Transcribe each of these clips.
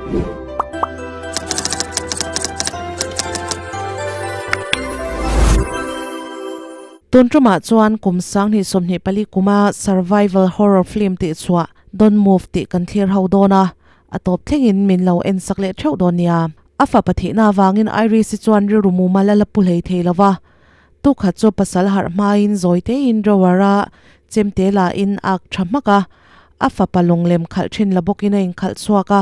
Tun tumah chuan kum 2024 kuma survival horror film tih chhuah Don't Move tih kan thlir ho dawn a, a tawp thlengin min lo en sak leh theuh dawn nia. A fapa thihna avangin Iris-i chuan rilru mumal a la pu hlei thei lo va, tukhat chu pasal harh hmain zawi tein drawer a chemte lahin ak tha hmak a, a fapa lunglem khalh thin la bawkin a inkhalh chhuak a,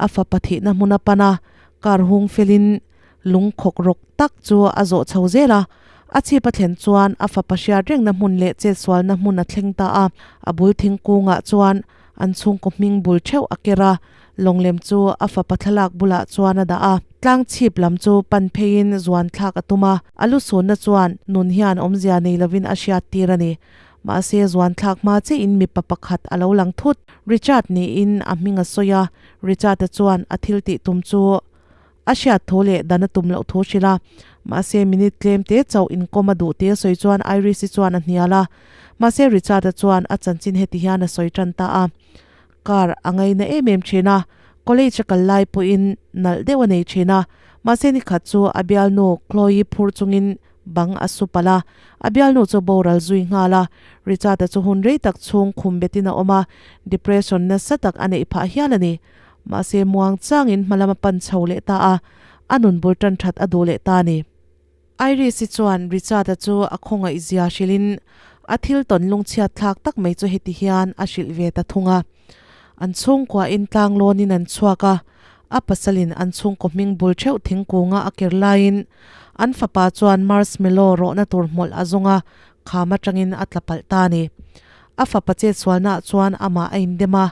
a fapa thihna hmun a pan a, car hung felin lung khawk rawk tak chu a zawh chho zel a, a chhip a thlen chuan a fapa hriat rengna hmun leh chetsualna hmun a thleng ta a, a bul thingkungah chuan an chhungkaw hming bul theuh a ker a, lawnglem chu a fapa thlalak bulah chuan a dah a, tlang chhip lam chu pan pheiin zuan thlak a tum a, a lu sunna chuan nun hian awmzia nei lovin a hriat tir a ni. Mahse zuan thlak hma chiahin mipa pakhat a lo lang thut. Richard niin a hming a sawi a, Richard-a chuan a thil tih tum chu A hriat thu leh dan a tum loh thu hrilh a, mahse minute tlem te chauh inkawm a duh te sawi chuan Iris-i chuan a hnial a. Mahse Richard-a chuan a chanchin heti hian a sawi tan ta a. Car a ngaina em em thin a, college a kal lai pawhin nalh deuh a nei thin a, mahse nikhat chu a bialnu Chloe phur chungin bang a su palh a, a bialnu chu boral zui nghal a. Richard-a chu hun rei tak chhung khum betin a awm a, depression nasa tak a neih phah hial a ni. Mahse muang changin hmalam a pan chho leh ta a, a nun bul tan that a duh leh ta a ni. Iris-i chuan Richard-a chu a khawngaih zia hrilhin a thil tawn lungchhiat thlak tak mai chu heti hian a hrilh ve ta thung a. An chhungkuahin tlang lawnin an chhuak a, a pasalin an chhungkaw hming bul theuh thingkunga a ker laiin an fapa chuan marshmallow rawhna tur hmawlh a zawng a, kham atangin a tla palh ta a ni. A fapa chetsualnaah chuan amah a indem a,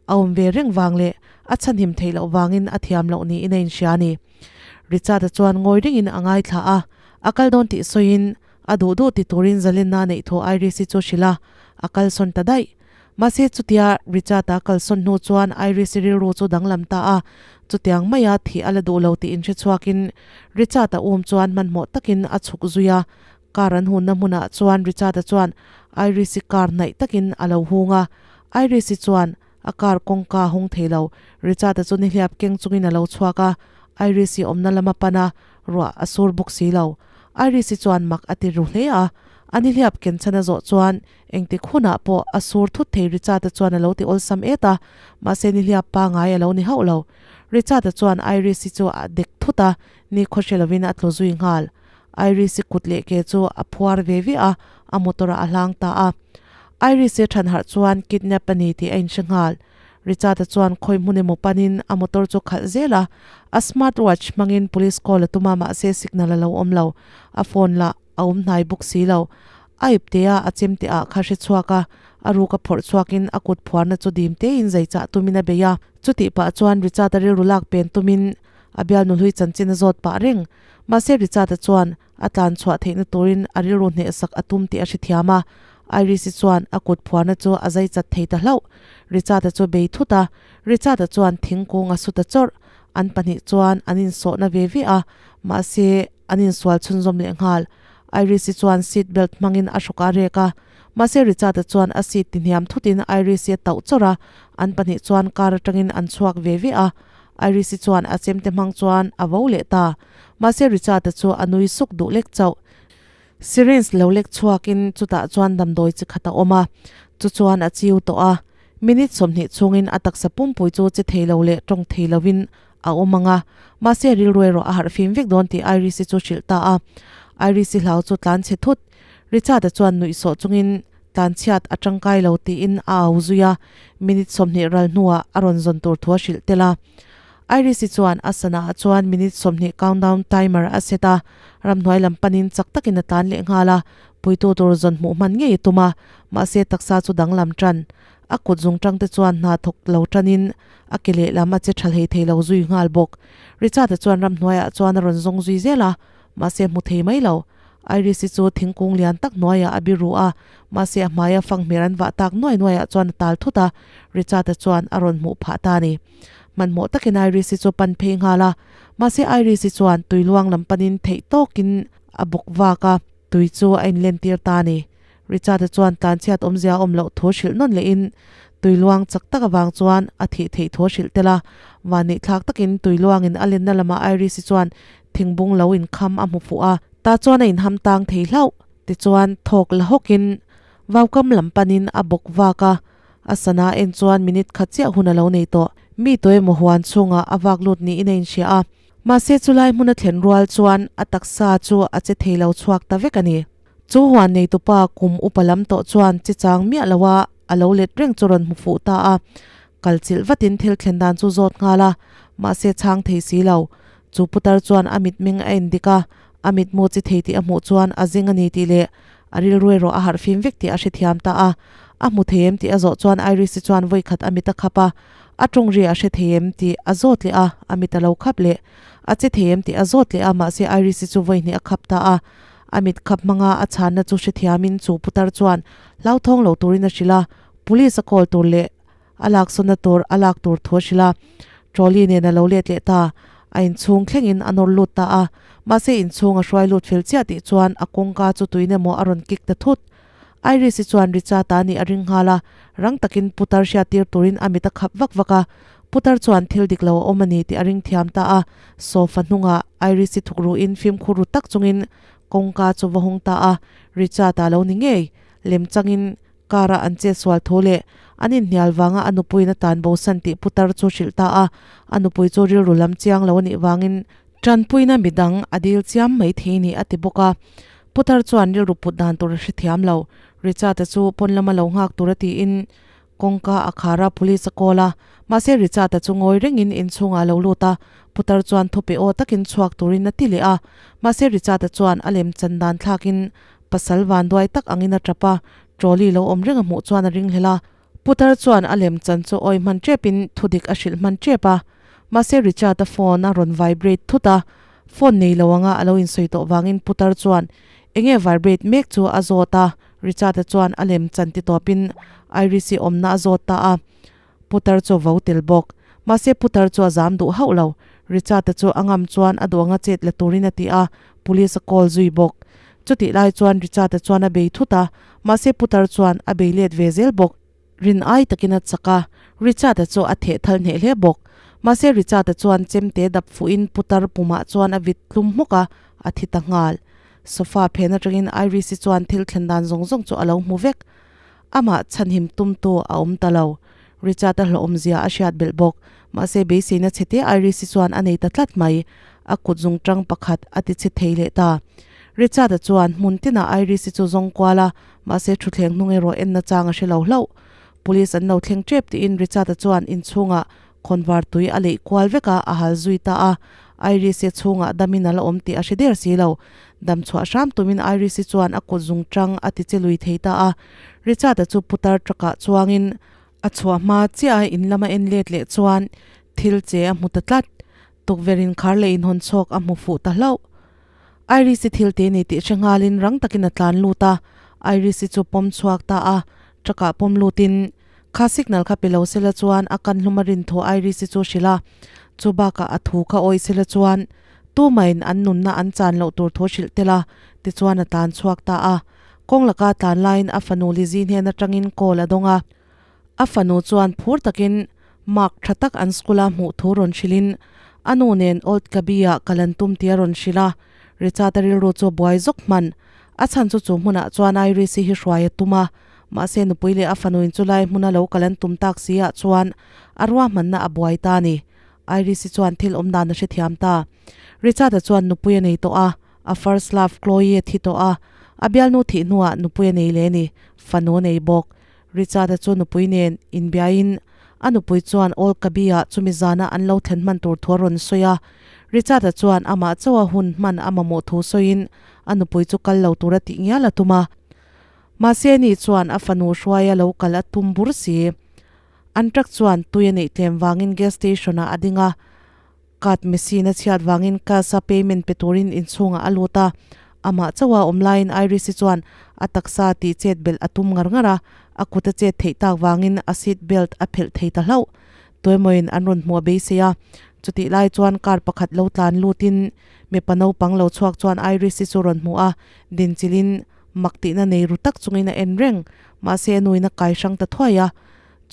A awm ve reng vang leh a chhanhim theih loh vangin a thiam loh niin a inhria a ni. Richard-a chuan ngawi ringin a ngaithla a, a kal dawn tih sawiin a duh duh ti turin zalenna a neih thu Iris-i chu hrilh a, a kalsawn ta daih. Mahse chutia Richard-a kalsawn hnu chuan Iris-i rilru chu danglam ta a, chutiang maia thih a la duh lo tih inhre chhuakin Richard-a um chuan hmanhmawh takin a chhuk zui a, Car an hunna hmunah chuan Richard-a chuan Iris-i car hnaih takin a lo hung a. Iris-i chuan a car kawngka a hung thei lo. Richard-a chu nihliap keng chungin a lo chhuak a, Iris-i awmna lam a pan a, ruah a sur bawk si lo. Iris-i chuan mak a ti ru hle a, a nihliap ken chhan a zawh chuan engtik hunah pawh a sur thut thei Richard-a chuan a lo ti awlsam et a, mahse nihliap pangai a lo ni hauh lo. Richard-a chuan Iris-i chu a dek thut a, ni khawhre lovin a tlu zui nghal. Iris-i kut leh ke chu a phuar ve ve a, a motor ah a hlang ta a. Iris-i than harh chuan kidnap a ni tih a inhre nghal. Richard-a chuan khawi hmun emaw panin a motor chu khalh zel a, a smart watch hmangin police call a tum a mahse signal a lo awm lo, a phone lah a awm hnai bawk si lo. A ip te a, a chem te ah kha hre chhuak a, a ruk a phawrh chhuakin a kut phuarna chu dim tein zai chah tumin a bei a. Chutih pah chuan Richard-a rilru lak pen tumin a bialnu hlui chanchin a zawt pah reng. Mahse Richard-a chuan a tlan chhuah theihna turin a rilru hnehsak a tum tih a hrethiam a, Iris-i chuan a kut phuarna chu a zai chat thei ta hlauh. Richard-a chu bei thut a, Richard-a chuan thingkung a su ta chawrh. An pahnih chuan an insawhna ve ve a, mahse an insual chhunzawm leh nghal. Iris-i chuan seat belt hmangin a hrawk a rek a, mahse Richard-a chuan a seat tihniam thutin Iris-i a tauh chawrh a, an pahnih chuan car atangin an chhuak ve ve a. Iris-i chuan a chemte hmang chuan a vo leh ta. Mahse Richard-a chu a nui suk duh lek chauh. Syringe lo lek chhuakin chutah chuan damdawi chi khat a awm a, chu chuan a chiu tawh a. Minute 20 chhungin a taksa pumpui chu che thei lo leh tawng thei lovin a awm ang a, mahse rilru erawh a harh fim vek dawn tih Iris-i chu hrilh ta a. Iris-i hlau chu tlan chhe thut. Richard-a chuan nuihsawh chungin tlanchhiat a tangkai lo tiin a au zui a, minute 20 ral hnuah a rawn zawn tur thu a hrilh tel a. Iris-i chuan a sana ah chuan minute 20 countdown timer a set a, ramhnuai lam panin chak takin a tlan leh nghal a, puitu tur zawn hmuh hman ngei a tum a, mahse taksa chu danglam tan. A kut zung tang te chuan hna thawk lo tanin a ke lehlam a che tha hlei thei lo zui nghal bawk. Richard-a chuan ramhnuaiah chuan a rawn zawng zui zel a, mahse hmu thei mai lo. Iris-i chu thingkung lian tak hnuaiah a biru a, mahse a hmaia fanghmir an vah tak nuai nuaiah chuan a tal thut a, Richard-a chuan a rawn hmuh phah ta a ni. Hmanhmawh takin Iris-i chu pan phei nghal a, mahse Iris-i chuan tui luang lam panin theih tawkin a bawk vak a, tui chu a inlentir ta a ni. Richard-a chuan tlanchhiat awmzia a awm loh thu hrilh nawn lehin Tui luang chak tak avang chuan a thih theih thu a hrilh tel a, vanneih thlak takin tui luangin a lenna lamah Iris-i chuan thingbung lo inkham a hmu fuh a, tah chuan a inham tang thei hlauh. Tichuan thawk la hawkin vaukam lam panin a bawk vak a, a sana en chuan minute khat chiah hun a lo nei tawh. Mi tuemaw huan chhungah a vak lut niin a inhria a, mahse chulai hmun a thlen rual chuan a taksa chu a che thei lo chhuak ta vek a ni. Chu huan neitupa kum upa lam tawh chuan chi chang miah lo a, a lo let reng chu rawn hmu fuh ta a. Kal chilh vatin thil thlen dan chu zawt nghal a, mahse chhang thei si lo. Chu putar chuan a mitmeng a en dik a, a mitmu chi thei tih a hmuh chuan a zeng a ni tih leh a rilru erawh a harh fim vek tih a hrethiam ta a. A hmu thei em tih a zawh chuan Iris-i chuan vawikhat a mit a khap a, a tawng ri a hre thei em tih a zawt leh a, a mit a lo khap leh. A che thei em tih a zawt leh a, mahse Iris-i chu vawihnih a khap ta a. A mit khap hmanga a chhanna chu hrethiamin chu putar chuan hlauthawng lo turin a hrilh a, police a call tur leh a laksawnna tur a lak tur thu a hrilh a. Trolley nen a lo let leh ta. A inchhung thlengin a nawr lut ta a, mahse inchhung a hruai lut fel chiah tih chuan a kawngka chu tuin emaw a rawn kik ta thut. Iris-i chuan Richard-a nih a ring nghal a, rang takin putar hriattir turin a mit a khap vak vak a. Putar chuan thil dik lo a awm a ni tih a ring thiam ta a, sofa hnungah Iris-i thukruin fimkhur ru tak chungin kawngka chu va hawng ta a, Richard-a lo ni ngei, lem changin car-a an chet sual thu leh an inhnial vanga a nupuiin a tan bosan tih putar chu hrilh ta a, a nupui chu rilru lam chiang lo a nih vangin Tanpuina midang a dil chiam mai thei ni a ti bawk a. Putar chuan rilru put dan tur a hrethiam lo. Richard-a chu pawn lama lo nghak tur a tiin kawngka a khar a, police a call a. Mahse Richard-a chu ngawi rengin inchhungah a lo lut a, Putar chuan thupe aw takin chhuak turin a ti leh a. Mahse Richard-a chuan a lem chan dan thlakin pasal vanduai tak angin a tap a, trolley lo awm reng a hmuh chuan a ringhlel a. Putar chuan a lem chan chu awi hman tepin thudik a hrilh hman tep a, mahse Richard-a phone a rawn vibrate thut a, phone nei lo anga a lo insawi tawh vangin Putar chuan enge vibrate mek chu a zawt a, Richard-a chuan a lem chan ti tawpin Iris-i awmna a zawt ta a, Putar chu a vo tel bawk. Mahse Putar chu a zam duh hauh lo, Richard-a chu a ngam chuan a duh anga chet la turin a ti a, Police a call zui bawk. Chutih lai chuan Richard-a chuan a bei thut a, mahse Putar chuan a bei let ve zel bawk. Rin ai takin a chak a, Richard-a chu a theh thal hneh hle bawk. Mahse Richard-a chuan chemte dap fuhin Putar pumah chuan a vit tlum hmawk a, a thi ta nghal. Sofa phen atangin Iris-i chuan thil thlen dan zawng zawng chu a lo hmu vek. Amah chhanhim tumtu a awm ta lo. Richard-a hlawhawmzia a hriat belh bawk. Mahse beiseina chhete Iris-i chuan a nei ta tlat mai. A kut zungtang pakhat a ti chhe thei leh ta. Richard-a chuan hmun tinah Iris-i chu zawng kual a, mahse thutthleng hnung erawh enna chang a hre lo hlauh. Police an lo thleng tep tiin Richard-a chuan inchhungah khawnvar tui a leih kual vek a, a hal zui ta a. Iris-i chhungah damin a la awm tih a hre der si lo. Dam chhuah hram tumin Iris-i chuan a kut zungtang a ti che lui thei ta a. Richard-a chu putar truck-ah chuangin a chhuah hma chiah a in lama en let leh chuan thil che a hmu ta tlat. Tukverh inkhar leh inhawn chhawk a hmu fuh ta hlauh. Iris-i thil te ni tih hre nghalin rang takin a tlan lut a, Iris-i chu pawm chhuak ta a, truck-ah pawm lutin kha signal kha pe lo sela chuan a kan hlum a rin thu Iris-i chu hrilh a, chu bakah a thu kha awih sela chuan tumahin an nunna an chan loh tur thu hrilh tel a, tichuan a tlan chhuak ta a. Kawng laka tlan laiin a fanu Lizzie hnen atangin call a dawng a. A fanu chuan phur takin mark tha tak an school-a hmuh thu rawn hrilhin a nu nen Old Kabi-ah kal an tum tih a rawn hrilh a. Richard-a rilru chu a buai zawk hman. A chhan chu chu hmunah chuan Iris-i hi hruai a tum a, mahse nupui leh a fanuin chulai hmuna lo kal an tum tak si ah chuan a ruahmanna a buai ta a ni. Iris-i chuan thil awm dan a hrethiam ta. Richard-a chuan nupui a nei tawh a, a first love Chloe a thi tawh a, a bialnu thih hnuah nupui a nei leh a ni, fanu a nei bawk. Richard-a chu nupui nen inbiain a nupui chuan Old Kabi-ah chumi zana an lo thlen hman tur thu a rawn sawi a. Richard-a chuan amah chauha hun hman a mamawh thu sawiin a nupui chu kal lo tura tih ngial a tum a. Mahse ani chuan a fanu hruaia lo kal a tum bur si. An truck chuan tui a neih tlem vangin gas station-ah a ding a. Card machine a chhiat vangin cash-a payment pe turin inchhungah a lut a, amah chauha awm laiin Iris-i chuan a taksa tih chet belh a tum ngar ngar a, a kut a chet theih tak vangin a seat belt a phelh thei ta hlauh. Tuemawiin an rawn hmuh a beisei a, chutih lai chuan car pakhat lo tlan lutin mipa naupang lo chhuak chuan Iris-i chu rawn hmu a, dinchilhin mak tihna nei ru tak chungin a en reng, mahse a nuin a kai hrang ta thuai a.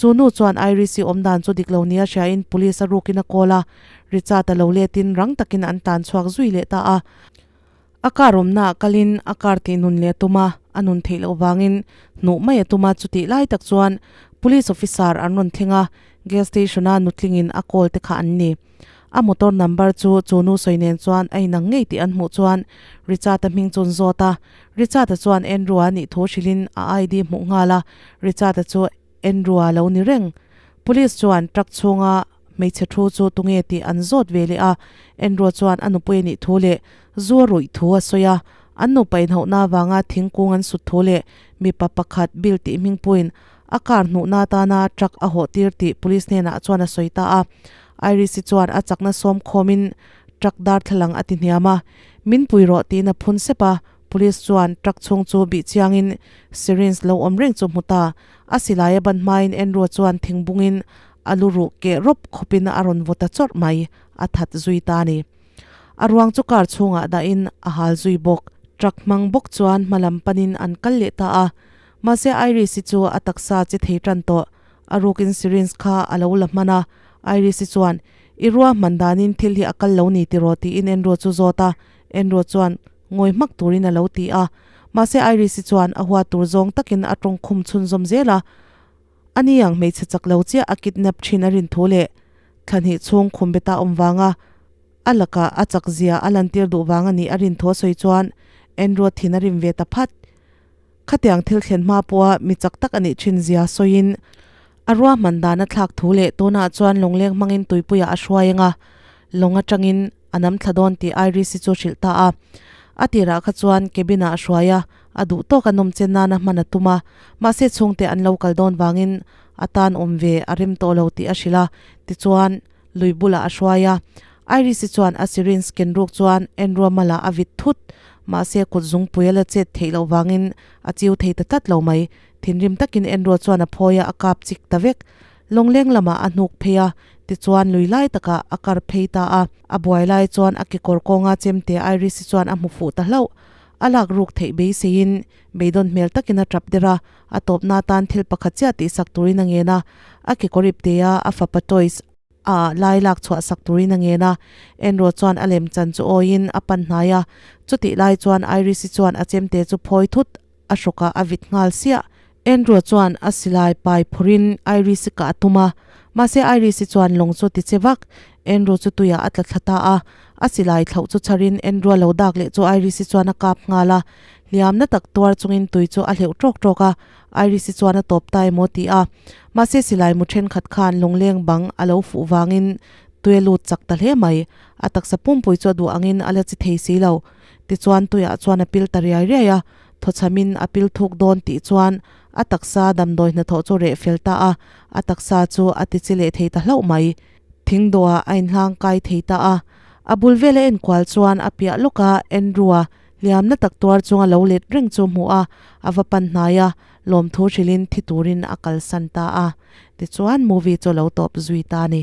Chu nu chuan Iris-i awm dan chu dik lo nia hriain police a rukin a call a, Richard-a lo letin rang takin an tlan chhuak zui leh ta a. A car awmnaah kalin a car tih nun leh a tum a, a nun theih loh vangin hnuh mai a tum a, chutih lai tak chuan police officer an rawn thleng a, gas station-a nutlingin a call te kha an ni. A motor number chu chu nu sawi nen chuan a inang ngei tih an hmuh chuan Richard-a hming chu an zawt a, Richard-a chuan Andrew-a nih thu hrilhin a ID hmuh nghal a, Richard-a chu Andrew-a lo ni reng. Police chuan truck chhunga hmeichhe thu chu tunge tih an zawt ve leh a, Andrew chuan a nupui a nih thu leh zu a ruih thu a sawi a, an nupa inhauhna avanga thingkung an sut thu leh mipa pakhat Bill tih hmingpuiin a car hnuhna atana truck a hawh tir tih police hnenah chuan a sawi ta a. Iris-i chuan a chakna sawm khawmin truck darthlalang a ti hniam a, Min pui rawh tiin a phun sep a, Police chuan truck chhung chu bih chiangin syringe lo awm reng chu hmu ta. A silai a ban hmain Andrew chuan thingbungin a lu ruh keh rawp khawpin a rawn vaw ta chawrh mai, a that zui ta a ni. A ruang chu car chhungah dahin a hal zui bawk. Truck hmang bawk chuan hma lam panin an kal leh ta a. Mahse Iris-i chu a taksa che thei tan tawh. A rukin syringe kha a lo la hman a. Iris-i chuan, I ruahman danin thil hi a kal lo ni tiraw? tiin Andrew chu zawt a. Andrew chuan, Ngawi hmak turin a lo ti a. Mahse Iris-i chuan a huat tur zawng takin a tawng khum chhunzawm zel a. Ani ang hmeichhe chak lo chiah a kidnap thin a rin thu leh thla hnih chhung khum beta awm vanga a lakah a chak zia a lantir duh vang a nih a rin thu a sawi chuan Andrew thin a rim ve ta phat. Khatiang thil thlen hma pawha mi chak tak a nih thin zia sawiin a ruahman dan a thlak thu leh tunah chuan lawngleng hmangin tuipuiah a hruai anga lawng atangin a nam thla dawn tih Iris-i chu hrilh ta a. A tirah kha chuan cabin-ah a hruai a, a duh tawk a nawm chen nana hman a tum a, mahse chhungte an lo kal dawn vangin a tan awm ve a rem tawh lo tih a hrilh a, tichuan lui bulah a hruai a. Iris-i chuan a syringe ken ruk chuan Enruamala a vit thut, mahse kut zungpui a la chet theih loh vangin a chiu thei ta tlat lo mai. Thinrim takin Enrua chuan a phawi a, a kap chik ta vek. Lawngleng lamah a hnuk phei a, tichuan lui lai takah a kar phei ta a. A buai lai chuan a kekawr kawnga chemte Iris-i chuan a hmu fuh ta hlauh. A lak ruk theih beiseiin beidawn hmel takin a tap der a, a tawpna atan thil pakhat chiah tihsak turin a ngen a. A kekawr ipte a, a fapa toys a lai lak chhuah sak turin a ngen a. Enro chuan a lem chan chu awiin a pan hnai a, chutih lai chuan Iris-i chuan a chemte chu phawi thut a hrawkah a vit nghal siah. Andrew chuan a silai pai phawrhin Iris-i kah a tum a, mahse Iris-i chuan lawng chu ti che vak. Andrew chu tuiah a tla thla ta a, a silai thlauh chu chharin Andrew-a lo dak leh chu Iris-i chuan a kap nghal a. Hliamna tak tuar chungin tui chu a hleuh tawk tawk a, Iris-i chuan a tawp ta emaw ti a. Mahse silai mu thenkhat khan lawngleng bang a lo fuh vangin tui a lut chak ta hle mai. A taksa pumpui chu a duh angin a la chi thei si lo. Tichuan tuiah chuan a pil ta riai riai a, thawchhamin a pil thuk dawn tih chuan a taksa damdawi hnathawh chu reh fel ta a, a taksa chu a ti chi leh thei ta hlauh mai. Thingdawhah a inhlang kai thei ta a, a bul vela enkual chuan a piah lawka Andrew-a hliamna tak tuar chunga lo let reng chu hmuh a, a va pan hnai a, lawmthu hrilhin thi turin a kalsan ta a. Tichuan movie chu a lo tawp zui ta a ni.